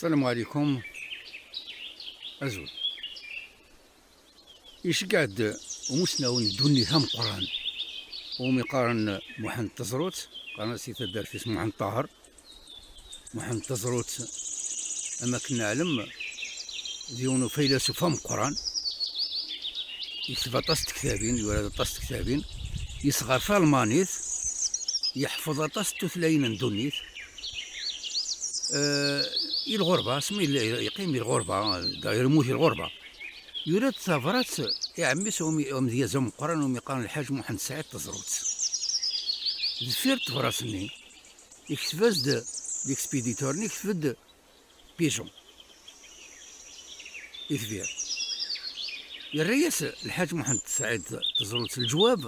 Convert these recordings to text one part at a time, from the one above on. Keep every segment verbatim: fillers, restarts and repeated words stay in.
Ssalamu ɛlikum. Azul. Iceggeɛ-d umusnaw n ddunit ameqqran, umi qqaren Muḥend Teẓrut, qqaren-as di taddart-is Muḥend Ṭaher. Muḥend Teẓrut, am akken neɛlem, d yiwen ufaylasuf ameqqran, yekteb aṭas n tektabin, yura-d aṭas n tektabin, yesɣer talmanit, yeḥfeḍ aṭas n tutlayin n ddunit. Eh, i lɣerba, asmi yella yeqqim i lɣerba, dayir yemmut i lɣerba. Yura-d tabrat i ɛemmi-s umi, amedyaz ameqqran umi qqaren Lḥaǧ Muḥend Sɛid Teẓrut. Deffir tebrat-nni, yekteb-as-d, l'expéditeur-nni yekteb-d pigeon. Itbir. Yerra-yas Lḥaǧ Muḥend Sɛid Teẓrut lǧwab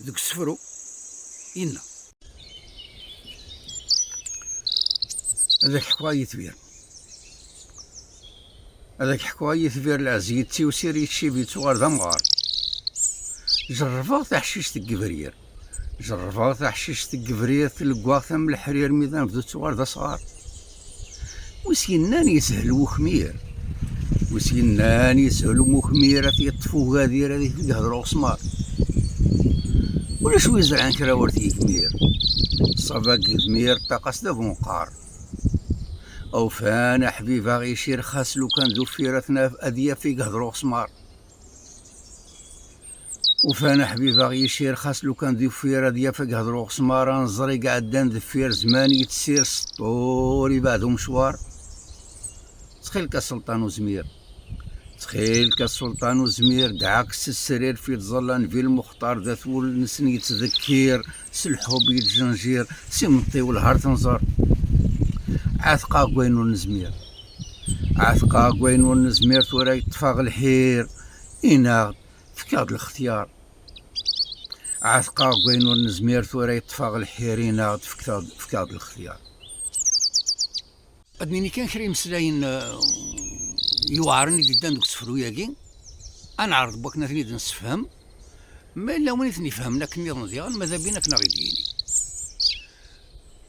deg usefru, inna: Ad ak-ḥkuɣ yitbir. Ad ak-ḥkuɣ yitbir, lɛez yettiwsir, yettcib, yettuɣal d amɣar. Jerrbeɣ taḥcict deg yebrir. Jerrbeɣ taḥcict deg yebrir, tleggaɣ-t am leḥrir, mi d anebdu ttuɣal d asɣar. Wi s-yennan yeshel ukmir? Wi s-yennan yeshel ukmir, ad t-yeṭṭef ugadir, ad ifeghed leɣsmar? Ulac wi yeẓran kra ur t-yekmir. Ṣṣaba n yedmir, ṭṭaq-as d abunqar. Awfan aḥbib aɣ-icir, xas lukan d uffir ad t-naf, ad yaf ighed leɣsmar. Ufan aḥbib aɣ-yicir, xas lukan d uffir ad yaf agehdur uɣesmar, anẓar i iɛeddan deffir, zman yettsir, sṭur ibeɛd umecwar. Ttxil-k a Sselṭan Uzmir, ttxil-k a Sselṭan Uzmir, dɛa-k s srir fi tẓalla n Vil Muxtar, d at wul-nsen yettdekkir, s lḥub yettjenjir, s imeṭṭi welhar tenẓer. Ɛatqeɣ deg wayen ur nezmir, ɛatqeɣ deg wayen ur nezmir, tura yeṭṭef-aɣ lḥir, inaɣ-d, fek-aɣ-d lextyar. Ɛatqeɣ deg wayen ur nezmir, tura yeṭṭef-aɣ lḥir, inaɣ-d, fek-aɣ-d, fek-aɣ-d lextyar. Ad nini kan kra imeslayen, eh, iweɛren i d-yeddan deg usefru-agi. Ad neɛreḍ n wakken ad ten-id-nessefhem. Ma yella win i ten-ifehmen akken nniḍen diɣen, ma d abin akken a ɣ-id-yini.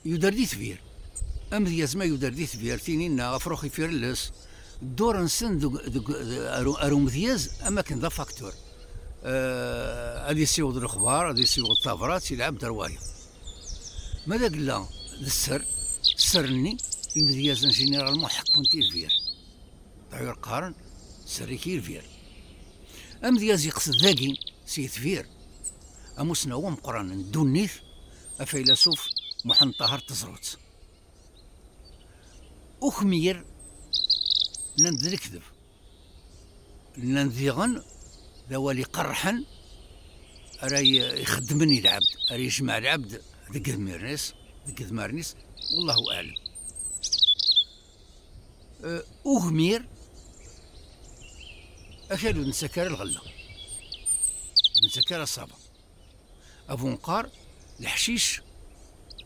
Yuder di tbir. Amedyaz ma yuder di tbir, tinin-a afrux ifirelles, ddur-nsen deg, deg, ar, ar umedyaz am akken d afaktur. Eh, ad isiweḍ lexbar, ad isiweḍ tabrat i lɛebd ar wayeḍ. Ma d agella d sser, sser-nni, imedyazen généralement ḥekkun-t i lbir. D'ailleurs qqaren, sser-ik i lbir. Amedyaz yeqsed dagi, s yetbir, amusnaw ameqqran n ddunit, afaylasuf Muḥend Ṭaher Teẓrut. Ukmir, nnan-d d lekdeb. Nnan diɣen d awal iqerrḥen ara y-, ixeddmen i lɛebd, ara yejmeɛ lɛebd deg idmaren-is, deg idmaren-is, wallahu aɛlam. Eh, ugmir, akal ur d-nettak ara lɣella, ur d-nettak ara ṣṣaba. Abunqar, leḥcic,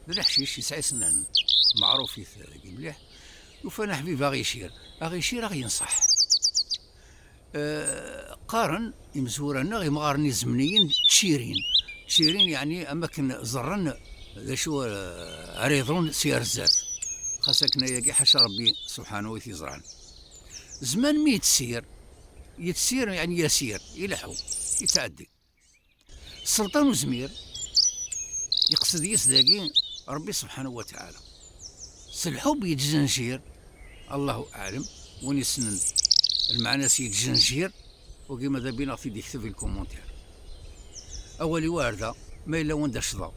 d leḥcic, yesɛa isennanen, meɛrufit dagi mliḥ. Ufan aḥbib aɣ-icir, aɣ-icir, aɣ-yenṣeḥ. Eh, qqaren imezwura-nneɣ, imɣaren izemniyen, ččirin. Ččirin, yeɛni am akken ẓerren d acu, eh, ara yeḍrun s ar zdat. Xas akken ayagi, ḥaca Rebbi subḥanahu i t-yeẓran. Zman mi yettsir, yettsir, yeɛni yasir, ileḥḥu, yettɛeddi. Sselṭan Uzmir, yeqsed yis dagi Rebbi subḥanahu wa taɛala. S lḥub yettjenjir, Allahu aɛlem, win yessnen lmeɛna-s yettjenjir, wagi ma d abin a ɣ-t-id-yekteb i lkumuntir. Awal-iw ar da, ma yella wanda ccḍeɣ,